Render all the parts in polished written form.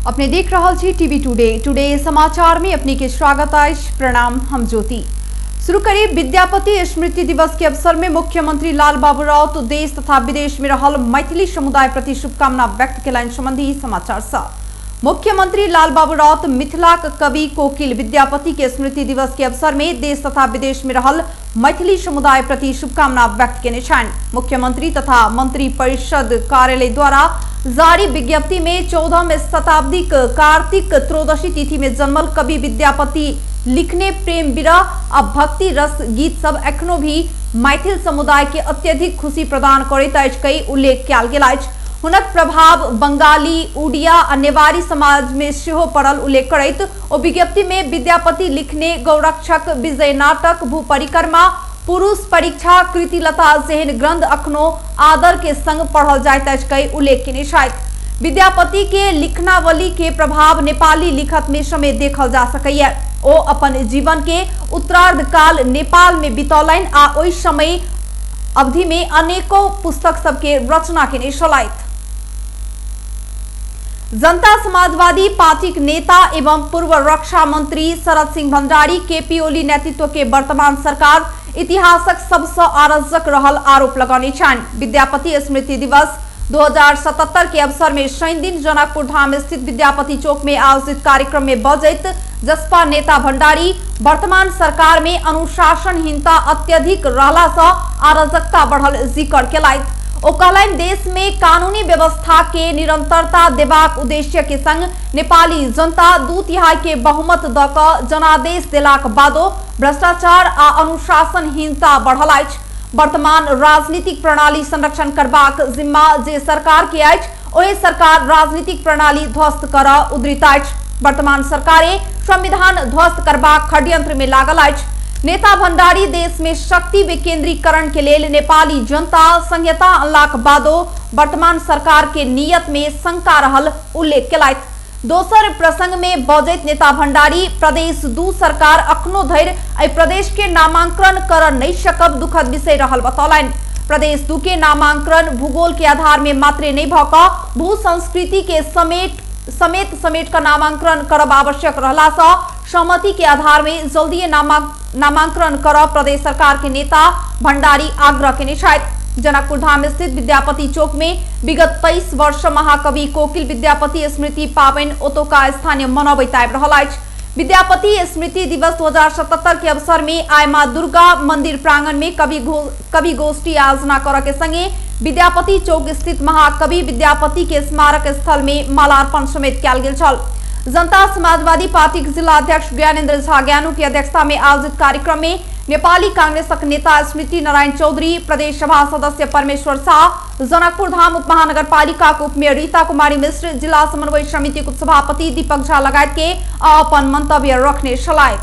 अपने देख रहल छी टीवी टुडे। टुडे समाचार में अपने के स्वागत अछि। प्रणाम, हम ज्योति। शुरू करी विद्यापति स्मृति दिवस के अवसर में मुख्यमंत्री लाल बाबू राउत देश तथा विदेश में रहल मैथिली समुदाय प्रति शुभकामना व्यक्त केलनि। संबंधी समाचार सँ मुख्यमंत्री लाल बाबू राउत मिथिलाक कवि कोकिल विद्यापति के स्मृति दिवस के अवसर में देश तथा विदेश में रहल मैथिली समुदाय प्रति शुभकामना व्यक्त केने छनि। मुख्यमंत्री तथा मंत्री परिषद कार्यालय द्वारा जारी विज्ञप्ति में 14वीं शताब्दी कार्तिक त्रयोदशी तिथि में जन्मल कवि विद्यापति लिखने प्रेम विरह आ भक्ति रस गीत सब एखनो भी मैथिल समुदाय के अत्यधिक खुशी प्रदान करैत अछि कई उल्लेख कयल गेल अछि। हुनक प्रभाव बंगाली, उड़िया आ नेवारी समाज में सेहो पड़ल उल्लेख करैत ओ विज्ञप्ति में विद्यापति लिखने गौरक्षक, विजय नाटक, भू परिक्रमा, पुरुष परीक्षा, कृतिलता जेहन ग्रंथ अखनो आदर के संग पढ़ल जाइत अछि कई उल्लेख केने छथि। विद्यापति के लिखनावली के प्रभाव नेपाली लिखत में समेत देखल जा सकैए। ओ अपन जीवन के उत्तरार्ध काल नेपाल में बितौलनि आ ओहि समय अवधि में अनेकों पुस्तक सबके रचना केने छलथि। जनता समाजवादी पार्टी के नेता एवं पूर्व रक्षा मंत्री शरद सिंह भंडारी केपी ओली नेतृत्व के वर्तमान सरकार इतिहासक सबसँ अराजक रहल आरोप लगौने छनि। विद्यापति स्मृति दिवस 2077 के अवसर में शनि दिन जनकपुर धाम स्थित विद्यापति चौक में आयोजित कार्यक्रम में बजैत जसपा नेता भंडारी वर्तमान सरकार में अनुशासनहीनता अत्यधिक रहला सँ अराजकता बढ़ल जिक्र केलथि। ओ कहलनि देश में कानूनी व्यवस्था के निरंतरता देबाक उद्देश्य के संग नेपाली जनता 2/3 के बहुमत द क जनादेश देलाक बादो भ्रष्टाचार आ अनुशासनहीनता बढ़ल अछि। वर्तमान राजनीतिक प्रणाली संरक्षण करबाक जिम्मा जे सरकार के अछि ओहि सरकार राजनीतिक प्रणाली ध्वस्त कर उद्रित अछि। वर्तमान सरकारे संविधान ध्वस्त करबाक षड्यंत्र में लागल अछि। नेता भंडारी देश में शक्ति विकेंद्रीकरण के लेल नेपाली जनता संहिता अनलाक बादो वर्तमान सरकार के नियत में शंका रहल उल्लेख केलथि। दोसर प्रसंग में बजैत नेता भंडारी प्रदेश 2 सरकार अखनो धरि एहि प्रदेश के नामांकन कर नहीं सकब दुखद विषय रहल बतौलनि। प्रदेश 2 के नामांकन भूगोल के आधार में मात्रे नहीं भऽ कऽ भू संस्कृति के समेत समेट का नामांकन करब आवश्यक रहला सँ सहमति के आधार में जल्दी नामांकन करब प्रदेश सरकार के नेता भंडारी आग्रह केने छथि। जनकपुर धाम स्थित विद्यापति चौक में विगत 23 वर्ष महाकवि कोकिल विद्यापति स्मृति पाबनि ओतुका स्थानीय मनबैत आबि रहल अछि। विद्यापति स्मृति दिवस 2077 के अवसर में आइ मां दुर्गा मंदिर प्रांगण में कवि गोष्ठी आयोजना करऽ के संगे विद्यापति चौक स्थित महाकवि विद्यापति के स्मारक स्थल में मालार्पण समेत कयल गेल छल। जनता समाजवादी पार्टी के जिला अध्यक्ष ज्ञानेन्द्र झा ज्ञानू की अध्यक्षता में आयोजित कार्यक्रम में नेपाली कांग्रेसक नेता स्मृति नारायण चौधरी, प्रदेश सभा सदस्य परमेश्वर शाह, जनकपुर धाम उप महानगरपालिका के उपमेयर रीता कुमारी मिश्र, जिला समन्वय समिति के उपसभापति दीपक झा लगायत के अपन मंतव्य रखने छलथि।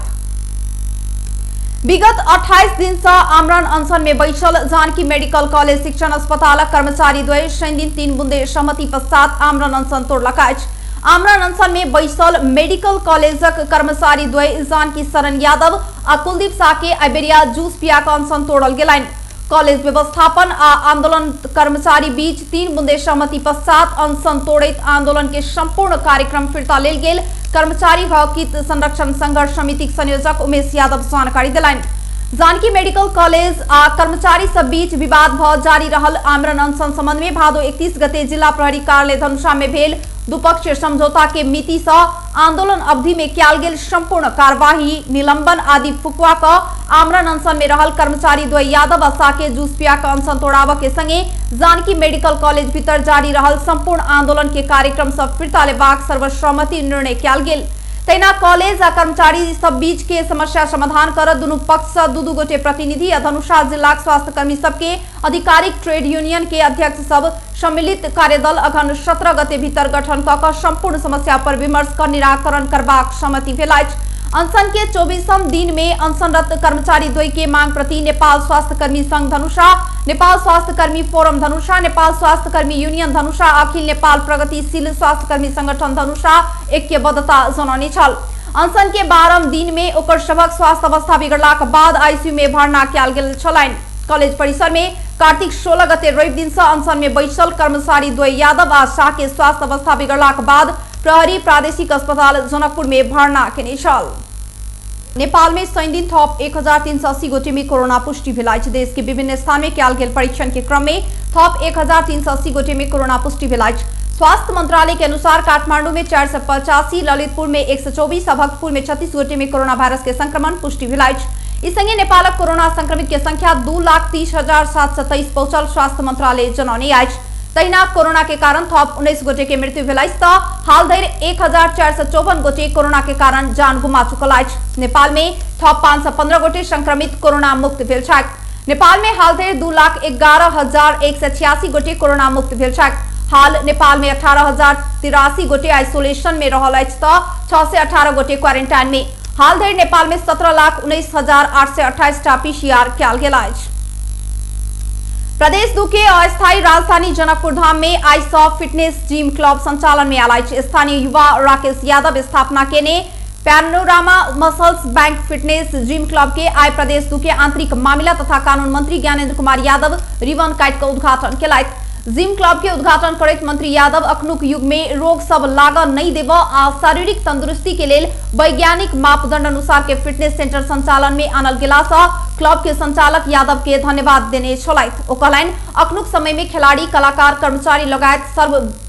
विगत 28 दिन से आमरण अनशन में बैसल जानकी मेडिकल कॉलेज शिक्षण अस्पतालक कर्मचारी द्वय शनि दिन 3 बुंदे सहमति पश्चात आमरण अनशन तोड़लक अछि। आमरण अनशन में बैसल मेडिकल कॉलेजक कर्मचारी द्वय जानकी शरण यादव आ कुलदीप शाह के आइबेरिया जूस पिया के अनशन तोड़ल गेलनि। कॉलेज व्यवस्थापन आ आंदोलन कर्मचारी बीच 3 बुंदे सहमति पश्चात अनशन तोड़ैत आंदोलन के संपूर्ण कार्यक्रम फिर्ता लेल गेल कर्मचारी हक संरक्षण संघर्ष समिति संयोजक उमेश यादव जानकारी दिलनि। जानकी मेडिकल कॉलेज आ कर्मचारी सब बीच विवाद भ जारी रहल आमरण अनशन संबंध में भादो 31 गते जिला प्रहरी कार्यालय धनुषा में भेल द्विपक्षीय समझौता के मिति से आंदोलन अवधि में कयल गेल संपूर्ण कार्यवाही निलंबन आदि फुकवा क आमरण अनशन में रहल कर्मचारी द्वय यादव आ शाह के जूस पिया के अनशन तोड़ाबऽ के संगे जानकी मेडिकल कॉलेज भीतर जारी रहल संपूर्ण आंदोलन के कार्यक्रम सब फिर्ता लेबाक सर्वसम्मति निर्णय कयल गेल। तहिना कॉलेज आ कर्मचारी सब बीच के समस्या समाधान कर दुनू पक्ष से दू दू गोटे प्रतिनिधि आ धनुषा जिलाक स्वास्थ्यकर्मी सबके आधिकारिक ट्रेड यूनियन के अध्यक्ष सब सम्मिलित कार्यदल अघन 17 गते भीतर गठन कऽ कऽ संपूर्ण समस्या पर विमर्श कर निराकरण करबाक सहमति भेल अछि। अनशन के 24म दिन में अनशनरत कर्मचारी द्वय के मांग प्रति नेपाल स्वास्थ्यकर्मी संघ धनुषा, नेपाल स्वास्थ्यकर्मी फोरम धनुषा, नेपाल स्वास्थ्यकर्मी यूनियन धनुषा, अखिल नेपाल प्रगतिशील स्वास्थ्यकर्मी संगठन धनुषा ऐक्यबद्धता जनौने छल। अनशन के 12म दिन में ओकर सभक स्वास्थ्य अवस्था बिगड़लाक बाद आईसीयू में भर्ना कयल गेल छलनि। कॉलेज परिसर में कार्तिक 16 गते रवि दिन से अनशन में बैसल कर्मचारी द्वय यादव आ शाह के स्वास्थ्य अवस्था बिगड़लाक बाद प्रहरी प्रादेशिक अस्पताल जनकपुर में भर्ना केने छल। नेपाल में शनिदिन थप 1380 गोटे में कोरोना पुष्टि भेल अछि। देश के विभिन्न स्थान में कयल गेल परीक्षण के क्रम में थप 1380 गोटे में कोरोना पुष्टि भेल अछि। स्वास्थ्य मंत्रालय के अनुसार काठमांडू में 485, ललितपुर में 124 आ भक्तपुर में 36 गोटे में कोरोना वायरस के संक्रमण पुष्टि भेल अछि। इस संगे नेपालक कोरोना संक्रमित के संख्या 2,30,723 पहुंचल स्वास्थ्य मंत्रालय जनौने अछि। तहिना कोरोना के कारण थप 19 गोटे के मृत्यु भेल अछि त हाल धरि 1454 गोटे कोरोना के कारण जान गुमा चुकल अछि। नेपाल में थप 515 गोटे संक्रमित कोरोना मुक्त भेल छथि। नेपाल में हाल धरि 2,11,186 गोटे कोरोना मुक्त भेल छथि। हाल नेपाल में 18,083 गोटे आइसोलेशन में रहल अछि त 618 गोटे क्वारेंटाइन में। हाल धरि नेपाल में 17,19,828 टा पीसीआर कयल गेल अछि। प्रदेश 2 के अस्थायी राजधानी जनकपुर धाम में आई सँ फिटनेस जिम क्लब संचालन में आयल अछि। स्थानीय युवा राकेश यादव स्थापना केने panorama muscles bank fitness gym club के आइ प्रदेश 2 के आंतरिक मामिला तथा कानून मंत्री ज्ञानेन्द्र कुमार यादव रिबन काटि कऽ उद्घाटन केलथि। जिम क्लब के उद्घाटन करैत मंत्री यादव अखनुक युग में रोग सब लागऽ नहीं देबऽ आ शारीरिक तंदुरुस्ती के लेल वैज्ञानिक मापदंड अनुसार के फिटनेस सेंटर संचालन में आनल गेला सँ क्लब के संचालक यादव के धन्यवाद देने छलथि। ओ कहलनि अखनुक समय में खिलाड़ी, कलाकार, कर्मचारी लगायत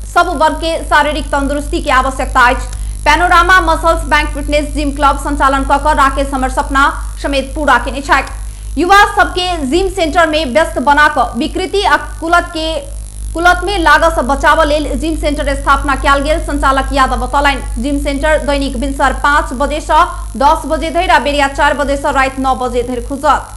सब वर्ग के शारीरिक तंदुरुस्ती के आवश्यकता अछि। Panorama muscles bank fitness gym club संचालन कऽ कऽ राकेश हमर सपना समेत पूरा केने छथि। युवा सबके जिम सेंटर में व्यस्त बना कऽ विकृति आ कुलत में लागत से बचाव लेल जिम सेंटर स्थापना कयल गेल संचालक यादव बतौलनि। जिम सेंटर दैनिक भिनसर 5 बजे से 10 बजे धरि आ बेरिया 4 बजे से राति 9 बजे धरि खुजत।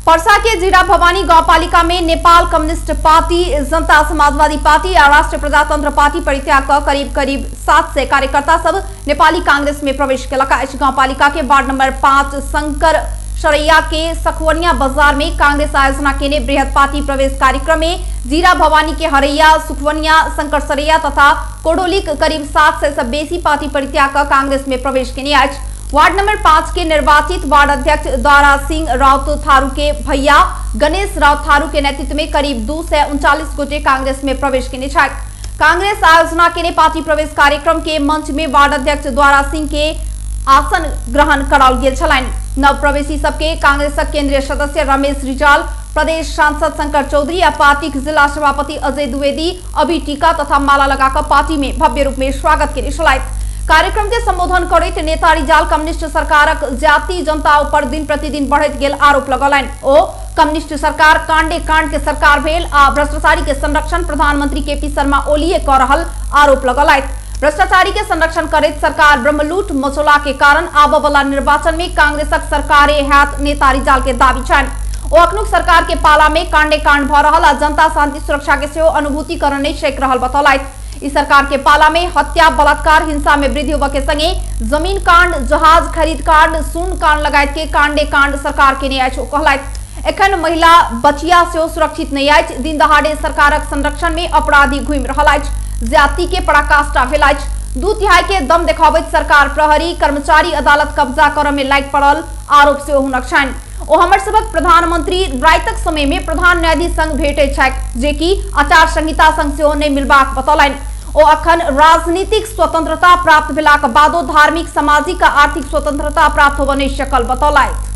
परसा के जीरा भवानी गांवपालिका में नेपाल कम्युनिस्ट पार्टी, जनता समाजवादी पार्टी आ राष्ट्रीय प्रजातंत्र पार्टी परित्याग क करीब करीब 700 कार्यकर्ता सब नेपाली कांग्रेस में प्रवेश केलक अछि। गांवपालिका के वार्ड नंबर 5 शंकर सरैया के सखुवनिया बाजार में कांग्रेस आयोजना केने बृहद पार्टी प्रवेश कार्यक्रम में जीरा भवानी के हरैया, सुखवनिया, शंकर सरैया तथा कोडोली करीब 700 से बेसी पार्टी परित्याग क कांग्रेस में प्रवेश केने अछि। वार्ड नंबर 5 के निर्वाचित वार्ड अध्यक्ष दारा सिंह राउत थारू के भैया गणेश राउत थारू के नेतृत्व में करीब 239 गोटे कांग्रेस में प्रवेश केने छथि। कांग्रेस आयोजना केने पार्टी प्रवेश कार्यक्रम के मंच में वार्ड अध्यक्ष द्वारा सिंह के आसन ग्रहण कराओल गेल छलनि। नव प्रवेशी सबके कांग्रेसक केंद्रीय सदस्य रमेश रिजाल, प्रदेश सांसद शंकर चौधरी आ पार्टीक जिला सभापति अजय द्विवेदी अभी टीका तथा माला लगाकर पार्टी में भव्य रूप में स्वागत केने छलथि। कार्यक्रम के संबोधन करैत नेता रिजाल कम्युनिस्ट सरकारक जाति जनता ऊपर दिन प्रतिदिन बढ़ैत गेल आरोप लगौलनि। ओ कम्युनिस्ट सरकार कांडे कांड के सरकार भेल आ भ्रष्टाचारी के संरक्षण प्रधानमंत्री केपी शर्मा ओलीए कऽ रहल आरोप लगौलथि। भ्रष्टाचारी के संरक्षण करैत सरकार ब्रह्मलूट मचौला के कारण आबऽ वाला निर्वाचन में कांग्रेसक सरकारे हैत नेता रिजाल के दावी छनि। ओ अखनुक सरकार के पाला में कांडे कांड भऽ रहल आ जनता शांति सुरक्षा के सेहो अनुभूति करऽ नहि सकि रहल बतौलथि। इस सरकार के पाला में हत्या, बलात्कार, हिंसा में वृद्धि होबऽ के संगे जमीन कांड, जहाज खरीद कांड, सुन कांड लगायत के कांडे कांड सरकार केने अछि। ओ कहलथि एखन महिला बचिया सेहो सुरक्षित नहि अछि। दिन दहाड़े सरकारक संरक्षण में अपराधी घूमि रहल अछि। जाति के पराकाष्ठा भेल अछि। 2/3 के दम देखाबैत सरकार प्रहरी कर्मचारी अदालत कब्जा करऽ में लागि पड़ल आरोप सेहो हुनक छनि। ओ हमर सभक प्रधानमंत्री रातिक समय में प्रधान न्यायाधीश संग भेटैत छथि, जेकि आचार संहिता संग सेहो नहि मिलबाक बतौलनि। ओ अखन राजनीतिक स्वतंत्रता प्राप्त भेलाक बादो धार्मिक, सामाजिक आ आर्थिक स्वतंत्रता प्राप्त होबऽ नहि सकल बतौलथि।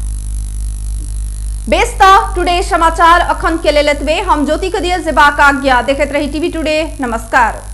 बेस त टुडे समाचार अखन के लेल एतबे। हम ज्योति के दिए जेबाक आज्ञा। देखैत रही टीवी टुडे। नमस्कार।